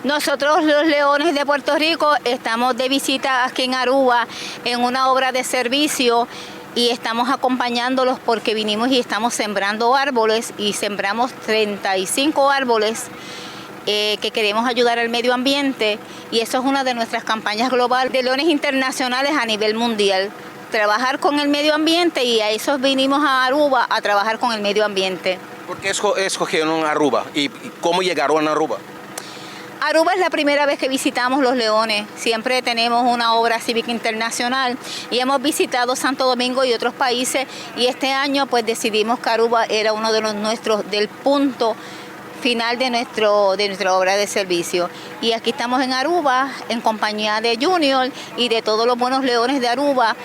Nosotros, los Leones de Puerto Rico, estamos de visita aquí en Aruba en una obra de servicio y estamos acompañándolos porque vinimos y estamos sembrando árboles y sembramos 35 árboles que queremos ayudar al medio ambiente y eso es una de nuestras campañas globales de Leones Internacionales a nivel mundial. Trabajar con el medio ambiente y a eso vinimos a Aruba, a trabajar con el medio ambiente. ¿Por qué escogieron Aruba y cómo llegaron a Aruba? Aruba es la primera vez que visitamos los Leones. Siempre tenemos una obra cívica internacional y hemos visitado Santo Domingo y otros países y este año, pues, decidimos que Aruba era uno de los nuestros, del punto final de nuestra obra de servicio. Y aquí estamos en Aruba en compañía de Junior y de todos los buenos leones de Aruba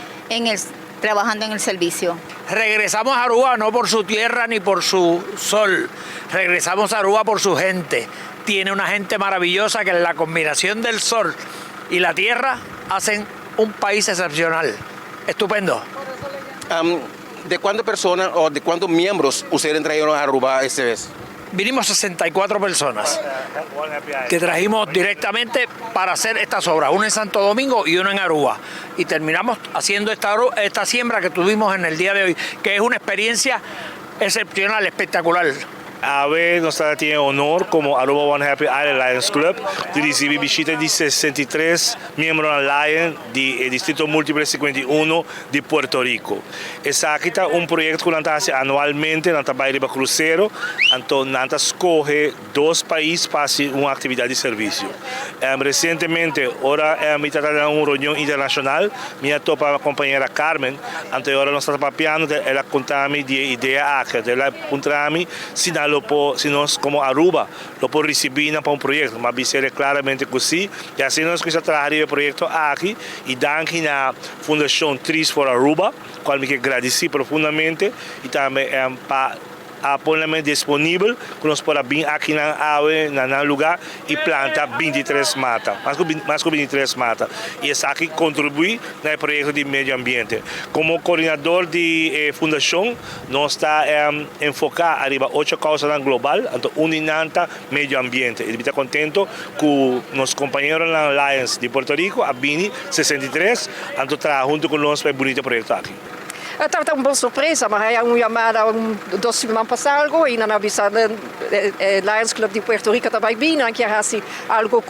trabajando en el servicio. Regresamos a Aruba no por su tierra ni por su sol, regresamos a Aruba por su gente. Tiene una gente maravillosa que en la combinación del sol y la tierra hacen un país excepcional. Estupendo. ¿De cuántas personas o de cuántos miembros ustedes trajeron a Aruba esta vez? Vinimos 64 personas que trajimos directamente para hacer estas obras, una en Santo Domingo y una en Aruba. Y terminamos haciendo esta siembra que tuvimos en el día de hoy, que es una experiencia excepcional, espectacular. Awe nos tin honor como Aruba One Happy Island Lions Club di ricibi bishita di 63 miembro Lion di Distrito Múltiple 51 di Puerto Rico. Esaki ta un proyecto cu nan ta anualmente, nan ta bay riba crucero, anto nan ta scoge dos pais pa un actividad di servicio. Recientemente, ora mi tabata den un reunion internacional, mi a topa e compañera Carmen, anto ora nos tabata papiando, el a conta mi di e idea aki, el a puntra mi si nan lo por, si nos como Aruba lo por ricibi pa un proyecto, m'a bis'e claramente cu si, y asina nos a cuminsa traha e proyecto aki y danki na Fundacion Trees for Aruba, cual mi kier gradici profundamente y tambe pa a pone disponibel cu nos por bin aki na awe na lugar y planta 23 mata, mas cu 23 mata. Y esaki ta contribui na e proyecto di medio ambiente. Como coordinador di fundacion, nos ta enfoca riba ocho causa global, anto un di nan ta medio ambiente. Y ta contento cu nos compañeronan Lions di Puerto Rico, a bini 63, anto traha hunto cu nos pa e bunita proyecto aki. Tabata un bon sorpresa, m'a haya un yamada un 2 siman pasa algo y nan a bisa Lions Club di Puerto Rico ta bay bin, kier haci algo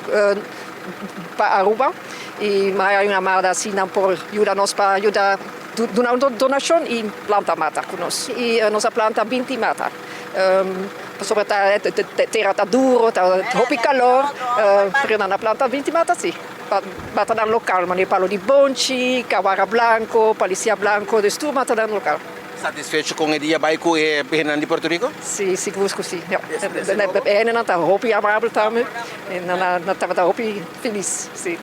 pa Aruba y m'a haya un yamada asina por yuda nos, pa yuda duna un donacion y planta mata cu nos. Y nos a planta 20 mata. Sobre ta tera ta duro, ta hopi calor, pero nan a planta 20 mata si. Matanan local, manera palo di bonchi, kawara blanco, palisia blanco, dus tur matanan local. Satisfecho cu e dia bay cu e di Puerto Rico? Si, sigur cu si. Ja. E nan ta hopi amabel tambe. Y nan tabata hopi feliz, si.